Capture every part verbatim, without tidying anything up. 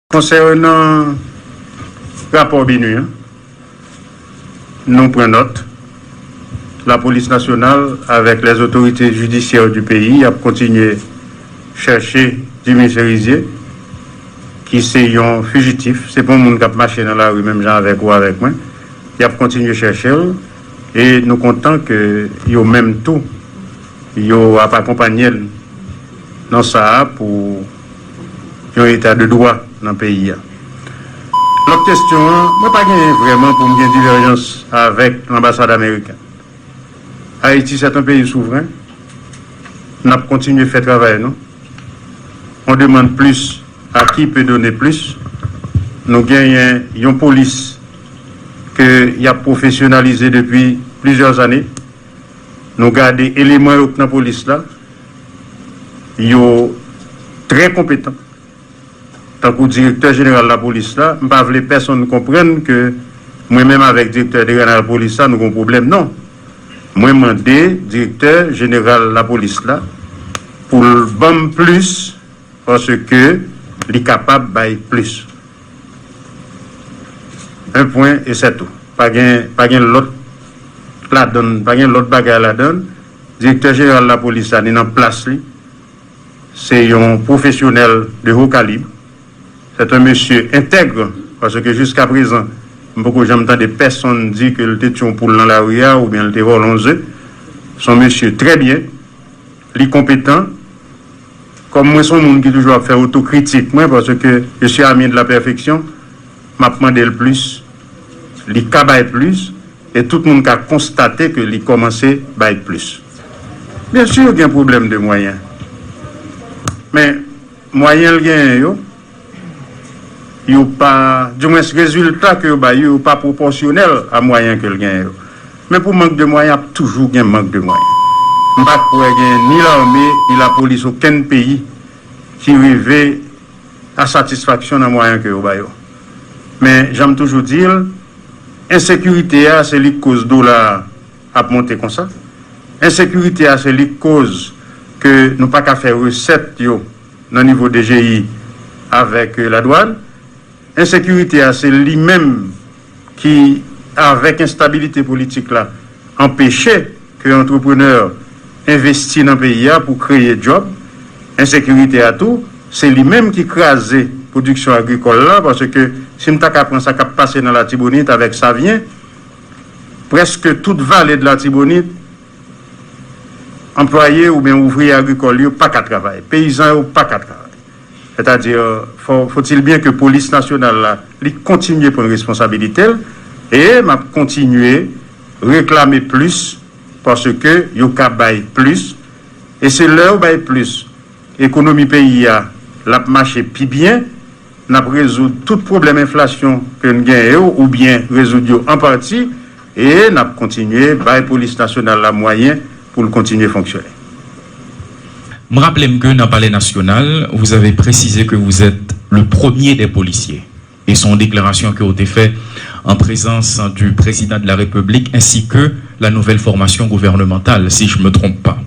Konsènan rapò Binuh an, nou pran nòt. Lapolis nasyonal, avec les autorités judiciaires du pays, ap kontinye chèche Jimmy Chérizier, ki se yon fijitif, se pa yon moun k ap mache nan lari menm jan avèk ou, avèk mwen. Y ap kontinye chèche l, e nou kontan ke yo menm tou, yo ap akonpanye l nan sa a pou yon eta de dwa nan peyi a. Lòt kesyon an, mwen pa genyen vrèman pou m gen divèjans avèk lanbasad ameriken. Ayiti, c'est un pays souverain. N ap kontinye fè travay nou. On demande plus à qui peut donner plus. Nou genyen yon polis ke y ap pwofesyonalize depi plizyè ane. Nou gade eleman yo k nan polis la, yo trè konpetan. Tankou direktè jeneral lapolis la, m pa vle pèsonn konprann ke mwen menm avèk direktè jeneral lapolis la, nou gen yon pwoblèm. Non. Mwen mande direktè jeneral lapolis la pou l ban m plis, paske li kapab bay plis. Un point et c'est tout. Pa gen, pa gen lòt ladann, pa gen lòt bagay ladann. Direktè jeneral lapolis la, li nan plas li. Se yon pwofesyonèl de haut calibre. C'est un monsieur intègre, paske jiska prezan, m poko janm tande pèsonn di ke l te tchwe yon poul nan lari a oubyen l te vòlè yon ze. Se yon mesye trè byen, li konpetan. Kòm mwen se yon moun ki toujou ap fè otokritik mwen, paske je suis ami de la perfection, m ap mande l plis, li ka bay plis, e tout moun ka konstate ke li kòmanse bay plis. Byen si, gen pwoblèm de mwayen. Men, mwayen l genyen yo, yo pa, dimwens rezilta ke yo bay yo, yo pa pwopòsyonèl a mwayen ke l genyen yo. Men pou mank de mwayen, ap toujou gen mank de mwayen. M pa kwè gen ni lame, ni lapolis okenn peyi ki rive a satisfaksyon nan mwayen ke yo ba yo. Men, jan m toujou di l, ensekirite a, se li k koz dola a ap monte konsa. Ensekirite a, se li k koz ke nou pa ka fè resèt yo nan nivo D G I avèk, euh, ladwàn. Ensekirite a, se li menm ki, avèk enstabilite politik la, anpeche ke antreprenè envesti nan peyi a pou kreye djòb. Ensekirite a tou, se li menm ki kraze pwodiksyon agrikòl la, paske si m ta ka pran sa k ap pase nan Latibonit avèk Savyen, prèske tout vale de Latibonit, anplwaye oubyen ouvriye agrikòl yo pa ka travay, peyizan yo pa ka travay. Sètadi, fò, faut-il bien que polis nasyonal la, li kontinye pran responsabilite l, e m ap kontinye reklame plis, paske yo ka bay plis, e se lè yo bay plis, ekonomi peyi a, l ap mache pi byen, n ap rezoud tout pwoblèm enflasyon ke n genyen yo, oubyen rezoud yo an pati, e n ap kontinye bay polis nasyonal la mwayen pou l kontinye fonksyone. M raple m ke nan Palè Nasyonal, vous avez précisé que vous êtes le premier des policiers. Et c'est une déclaration que vous avez fait en présence du président de la République ainsi que la nouvelle formation gouvernementale, si je me trompe pas.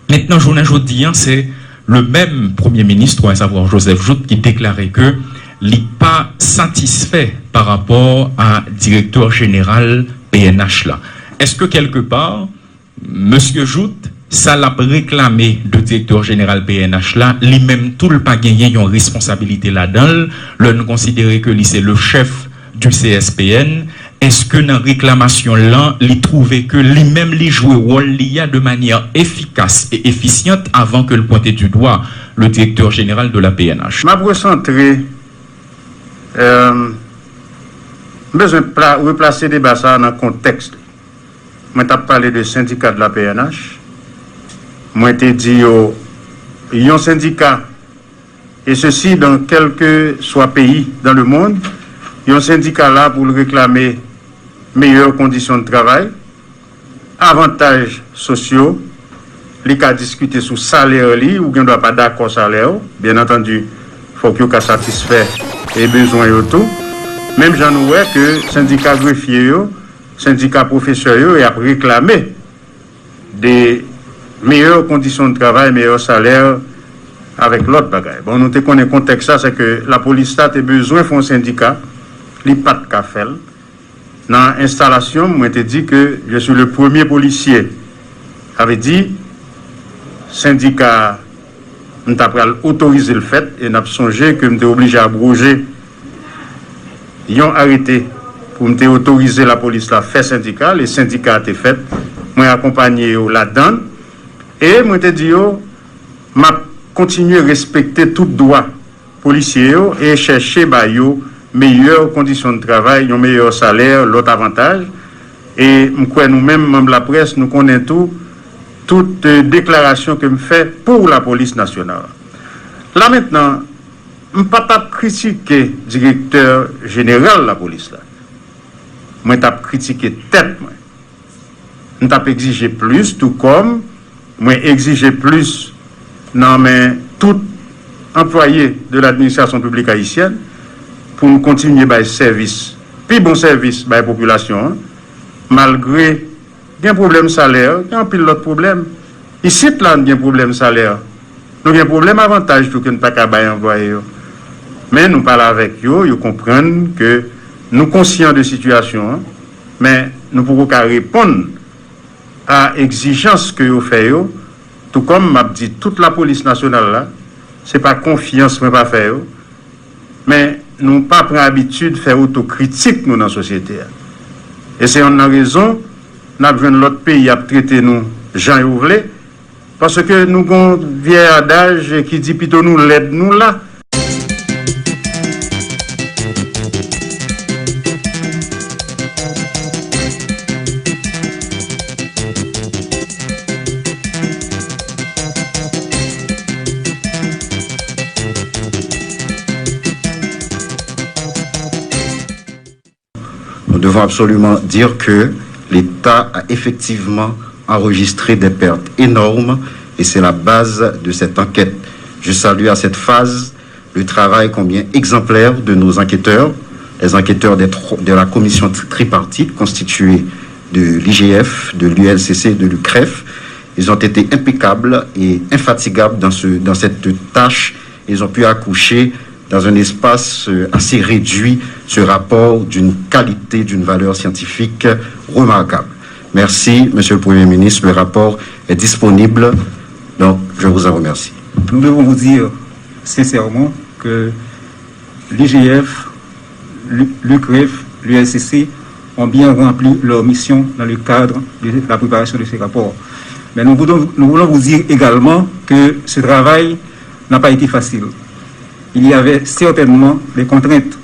Mentnan, jounen jodi a, se le menm premye minis, a savwa Joseph Jouthe, ki deklare ke li pa satisfè pa rapò a direktè jeneral P N H la. Èske kèlke pa, mesye Jouthe, sa l ap reklame de direktè jeneral P N H la, li menm tou l pa genyen yon responsabilite ladan l, lè n konsidere ke li se le chèf du C S P N, èske nan reklamasyon l lan, li twouve ke li menm li jwe wòl li a de manyè efikas e efisyant avan ke l pwente du dwa le directeur général de la P N H? M ap resantre, euh, m bezwen pla, replase deba sa a nan kontèks li. Mwen t ap pale de sendika de la P N H. Mwen te di yo, yon sendika, et ceci dans quel que soit pays dans le monde, yon sendika la pou l reklame meyè kondisyon de travay, avantaj sosyo, li ka diskite sou salè li, ou gen dwa pa dakò salè w, byen antandi, fòk yo ka satisfè e bezwen yo tou. Menm jan nou wè ke sendika grefye yo, sendika pwofesè yo, y ap reklame de meyè kondisyon de travay, meyè salè, avèk lòt bagay. Bon, nou te konnen kontèks la, se ke lapolis la te bezwen fè yon sendika, li pa t ka fè l. Nan enstalasyon m, mwen te di ke je suis le premier policier. Sa vle di, sendika, m ta pral otorize l fèt, e n ap sonje ke m te oblije abwoje yon arete pou m te otorize lapolis la fè sendika, e sendika a te fèt. Mwen akonpanye yo ladan l, e mwen te di yo, m ap kontinye respekte tout dwa polisye yo e chèche ba yo meyè kondisyon de travay, yon meyè salè, lòt avantaj. E m kwè nou menm, manm laprès, nou konnen tou, tout, eh, deklarasyon ke m fè pou lapolis nasyonal. La mentnan, m pa t ap kritike direktè jeneral lapolis la. Mwen t ap kritike tèt mwen. M t ap egzije plis, tou kòm mwen egzije plis nan men tout anplwaye de ladministrasyon piblik ayisyèn pou n kontinye bay sèvis, pi bon sèvis bay popilasyon an, malgre gen pwoblèm salè, gen anpil lòt pwoblèm. Isit la, n gen pwoblèm salè. Nou gen pwoblèm avantaj tou ke n pa ka bay anplwaye yo. Men nou pale avèk yo, yo konprann ke nou konsyan de sitiyasyon an, men nou poko ka reponn a egzijans ke yo fè yo, tou kòm m ap di tout lapolis nasyonal la, se pa konfyans mwen pa fè yo, men nou pa pran abitid fè otokritik nou nan sosyete a. E se yonn nan rezon n ap jwenn lòt peyi ap trete nou jan yo vle, paske nou gon vyè adaj ki di pito nou lèd nou la. Nous devons absolument dire que l'État a effectivement enregistré des pertes énormes et c'est la base de cette enquête. Je salue à cette phase le travail combien exemplaire de nos enquêteurs, les enquêteurs des tro- de la commission tri- tripartite constituée de l'I G F, de l'U L C C et de l'U C R E F. Ils ont été impeccables et infatigables dans, ce, dans cette tâche. Ils ont pu accoucher dans un espace euh, assez réduit ce rapport d'une qualité, d'une valeur scientifique remarquable. Merci, Monsieur le Premier ministre. Le rapport est disponible. Donc, je vous en remercie. Nous devons vous dire sincèrement que l'I G F, l'U- l'U C R E F, l'U L C C ont bien rempli leur mission dans le cadre de la préparation de ces rapports. Mais nous voulons, nous voulons vous dire également que ce travail n'a pas été facile. Il y avait certainement des contraintes,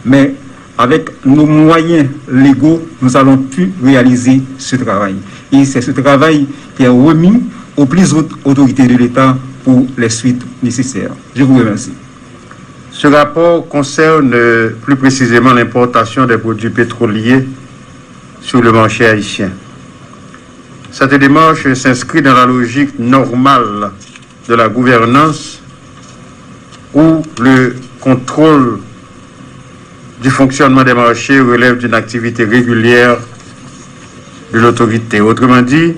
mais avec nos moyens légaux, nous allons pu réaliser ce travail. Et c'est ce travail qui est remis aux plus hautes autorités de l'État pour les suites nécessaires. Je vous remercie. Ce rapport concerne plus précisément l'importation des produits pétroliers sur le marché haïtien. Cette démarche s'inscrit dans la logique normale de la gouvernance où le contrôle du fonctionnement des marchés relève d'une activité régulière de l'autorité. Autrement dit,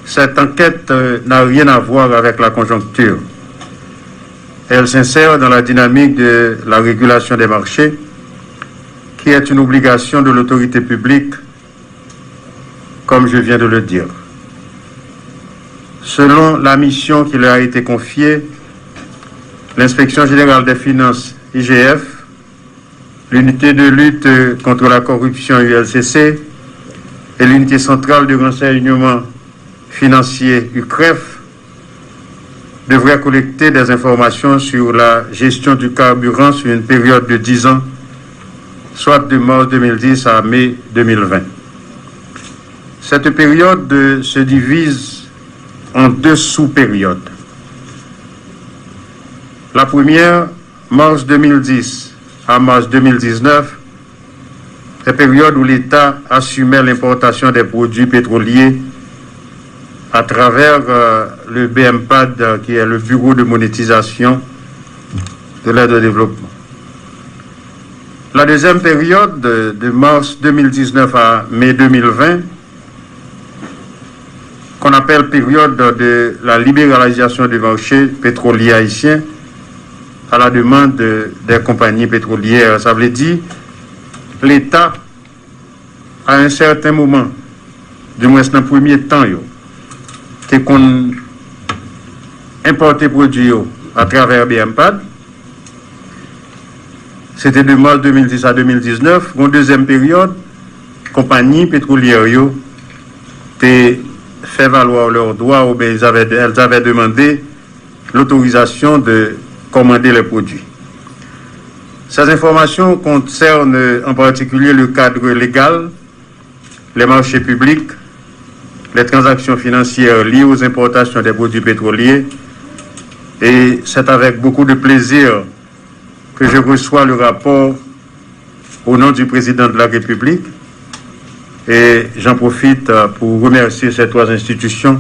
cette enquête euh, n'a rien à voir avec la conjoncture. Elle s'insère dans la dynamique de la régulation des marchés, qui est une obligation de l'autorité publique, comme je viens de le dire. Selon la mission qui leur a été confiée, l'Inspection générale des finances, I G F, l'unité de lutte contre la corruption, U L C C, et l'unité centrale de renseignement financier, U C R E F, devrait collecter des informations sur la gestion du carburant sur une période de dix ans, soit de mars deux mille dix à mai deux mille vingt. Cette période euh, se divise en deux sous-périodes. La première, mars deux mille dix à mars deux mille dix-neuf, les périodes où l'État assumait l'importation des produits pétroliers à travers euh, le B M PAD, euh, qui est le Bureau de monétisation de l'aide au développement. La deuxième période, de, de mars deux mille dix-neuf à mai deux mille vingt, qu'on appelle période de la libéralisation du marché pétrolier haïtien à la demande des compagnies pétrolières. Sa vle di, Leta, a yon sèten moman, dimwens nan premye tan yo, te konn enpòte pwodui yo atravè BMPAD. Se te de mas de mil dis a de mil diznèf. Yon dezyèm peryòd, konpayi petwolyè yo te fè valoir lè dwa oubyen elles avaient demandé l'autorisation de commander les produits. Ces informations concernent en particulier le cadre légal, les marchés publics, les transactions financières liées aux importations des produits pétroliers, et c'est avec beaucoup de plaisir que je reçois le rapport au nom du président de la République. Et j'en profite euh, pour remercier ces trois institutions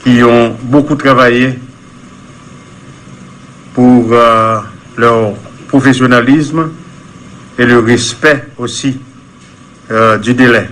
qui ont beaucoup travaillé pour euh, leur professionnalisme et le respect aussi euh, du délai.